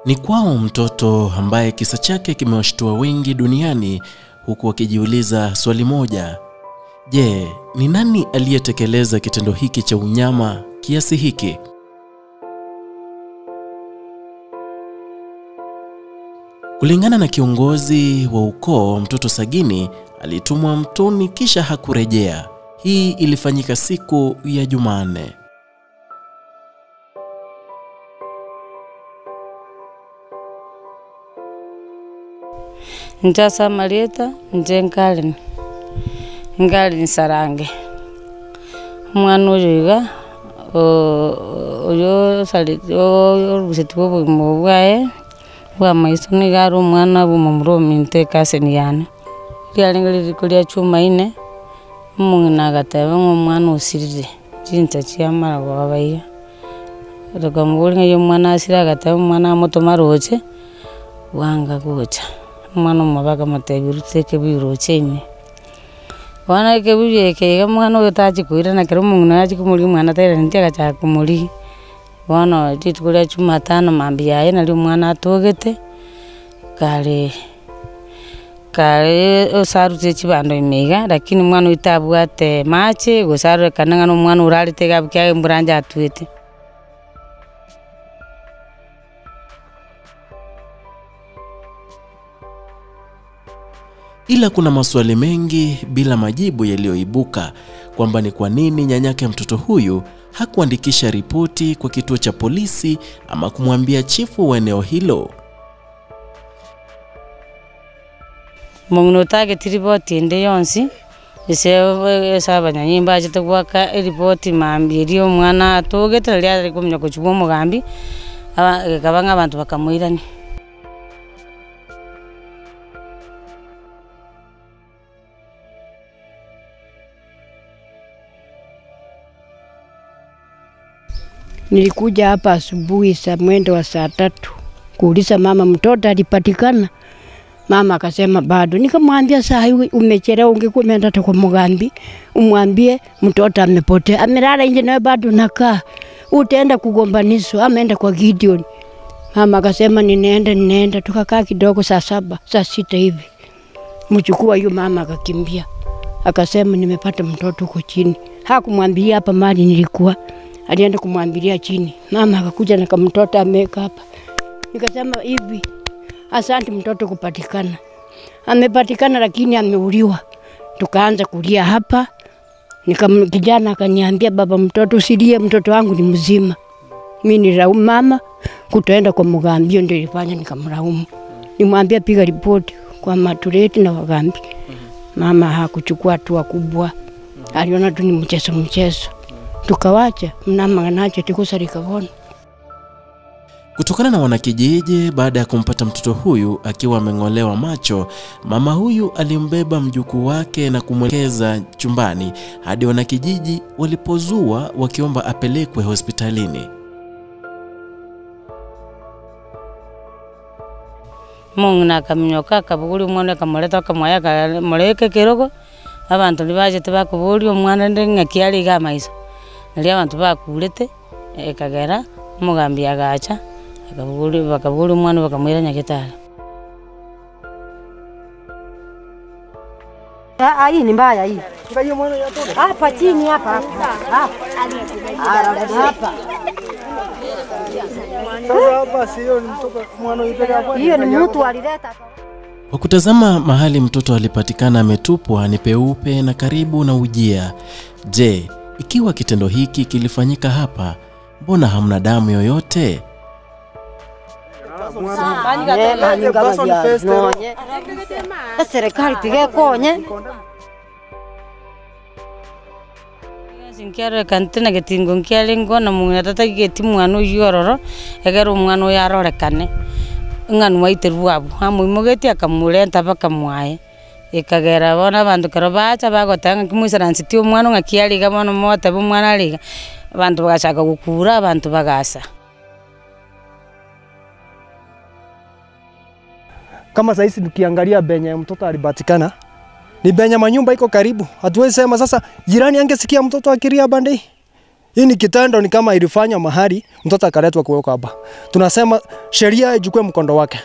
Ni kwao mtoto ambaye kisa chake kimewashtua wengi duniani, huku wakijiuliza swali moja. Je, ni nani aliyetekeleza kitendo hiki cha unyama kiasi hiki? Kulingana na kiongozi wa ukoo, mtoto Sagini alitumwa mtoni kisha hakurejea. Hii ilifanyika siku ya Jumanne. Njasa Marieta nje ngali nsarange mwana uyo oyo sali oyo bwae bwa maiso ni garo mwana bumumro minte kaseni yana lyalenga likulia chuma ine mungina gatebe mwana usirire chincha chiamara gwabaiya tukamubulinga yo mwana asira gatebe mwana motomaroche wanga gocha mwana mabaga matebiruteke biroche wana ke bibeke mwana oyo tachi kuira na kero mungina achi kumuli mwana tera ntiaka cha kumuli wana titukulia chuma tano mambi yae nali mwana atogete kale kale osarutse chibando imega lakini mwana itabwate mache gosarure kananga no mwana uralite gabkya mburanja atwete. Ila kuna maswali mengi bila majibu yaliyoibuka kwamba ni kwa nini nyanyake mtoto huyu hakuandikisha ripoti kwa kituo cha polisi ama kumwambia chifu wa eneo hilo. Mungno tage ripoti ende yonsi ese saba nyanyimba ajete gwaka ripoti mambi rio mwana atogete lya kumnya kuchubwa mugambi kabanga abantu bakamuirani. Nilikuja hapa asubuhi saa mwendo wa saa 3 kuuliza mama mtoto alipatikana. Mama akasema bado. Nikamwambia saa hii umechelewa, ungekuwa umeenda kwa mugambi umwambie mtoto amepotea. Amelala nje nawe bado nakaa. Utaenda kugombanishwa, ameenda kwa Gideon. Mama akasema ninaenda. Tukakaa kidogo saa 7, saa 6 hivi. Mchukua hiyo mama akakimbia. Akasema nimepata mtoto huko chini. Hakumwambia hapa mali nilikuwa. Alienda kumwambilia chini. Mama akakuja na kamtoto ameka hapa. Nikasema hivi, asante mtoto kupatikana. Amepatikana lakini ameuliwa. Tukaanza kulia hapa. Kijana akaniambia baba mtoto usilie, mtoto wangu ni mzima. Mimi nilaumu mama kutoenda kwa mugambio, ndio ilifanya nikamlaumu. Nimwambia piga ripoti kwa matureti na wagambi. Mama hakuchukua hatua kubwa. Aliona tu ni mchezo. Tukawacha mnama nacho tukusarika. Kutokana na wanakijiji, baada ya kumpata mtoto huyu akiwa ameng'olewa macho, mama huyu alimbeba mjukuu wake na kumwelekeza chumbani hadi wanakijiji walipozua wakiomba apelekwe hospitalini. Mungina kaminyoka kabuguli mwana kamoleta kamwaya kamoleke kirogo abantu libajete bakubuli omwana ndi ngakiali ga maiso. Nali abantu bakulete ekagera mugambi agacha akabuli bakabuli mwana bakamwira nyakitara. Hii ni mbaya hii. Hapa chini hapa hapa. Hapa. Sasa hapa sio ni mtoto mwana yule hapa. Hiyo ni mtu alileta. Kwa kutazama mahali mtoto alipatikana ametupwa ni peupe na karibu na ujia. Je, ikiwa kitendo hiki kilifanyika hapa, mbona hamna damu yoyote? Serikali tigekonye. Sinkiare kantena getingo nkialengo na mungina tata geti mwana uyororo egero mwana uyarorekane ng'anu waiterwa abu amuimogeti akamurenta bakamwaye ekagera bona bantu kero bacha bagotanga kimwisaransi ti omwana ng'akiariga bono mote bomwana ariga abantu bagashaka gukura abantu bagasa. Kama sasa tukiangalia benye mtoto alipatikana ni benye manyumba iko karibu. Hatuwezi sema sasa jirani angesikia mtoto akilia bande. Hii ni kitendo ni kama ilifanywa mahali mtoto akaletwa kuwekwa hapa. Tunasema sheria ichukue mkondo wake.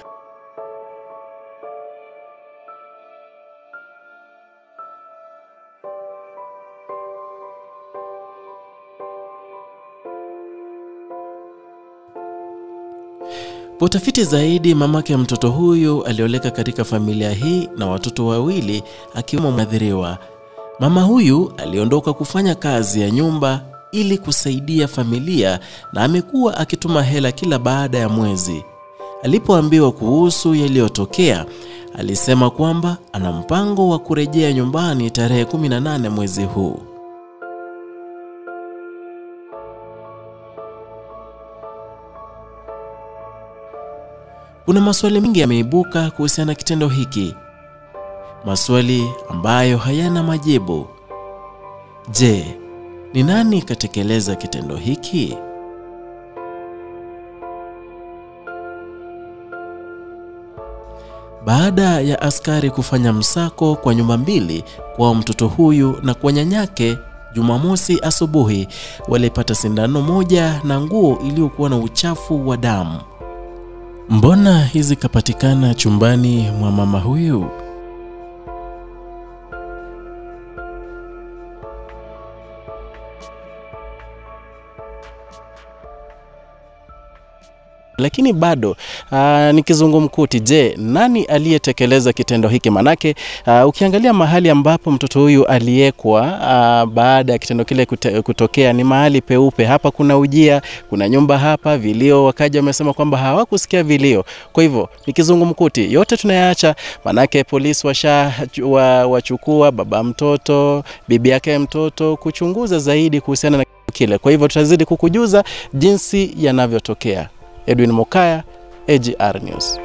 Kwa utafiti zaidi, mamake mtoto huyu alioleka katika familia hii na watoto wawili akiwemo mwathiriwa. Mama huyu aliondoka kufanya kazi ya nyumba ili kusaidia familia na amekuwa akituma hela kila baada ya mwezi. Alipoambiwa kuhusu yaliyotokea, alisema kwamba ana mpango wa kurejea nyumbani tarehe 18 mwezi huu. Kuna maswali mengi yameibuka kuhusiana na kitendo hiki. Maswali ambayo hayana majibu. Je, ni nani katekeleza kitendo hiki? Baada ya askari kufanya msako kwa nyumba mbili kwa mtoto huyu na kwa nyanyake, Jumamosi asubuhi walipata sindano moja na nguo iliyokuwa na uchafu wa damu. Mbona hizi kapatikana chumbani mwa mama huyu? Lakini bado ni kizungumkuti. Je, nani aliyetekeleza kitendo hiki? Manake ukiangalia mahali ambapo mtoto huyu aliyekwa baada ya kitendo kile kutokea ni mahali peupe. Hapa kuna ujia, kuna nyumba hapa, vilio, wakaja wamesema kwamba hawakusikia vilio. Kwa hivyo ni kizungumkuti, yote tunayaacha. Manake polisi wachukua baba mtoto, bibi yake mtoto kuchunguza zaidi kuhusiana na kile. Kwa hivyo tutazidi kukujuza jinsi yanavyotokea. Edwin Mokaya, AGR News.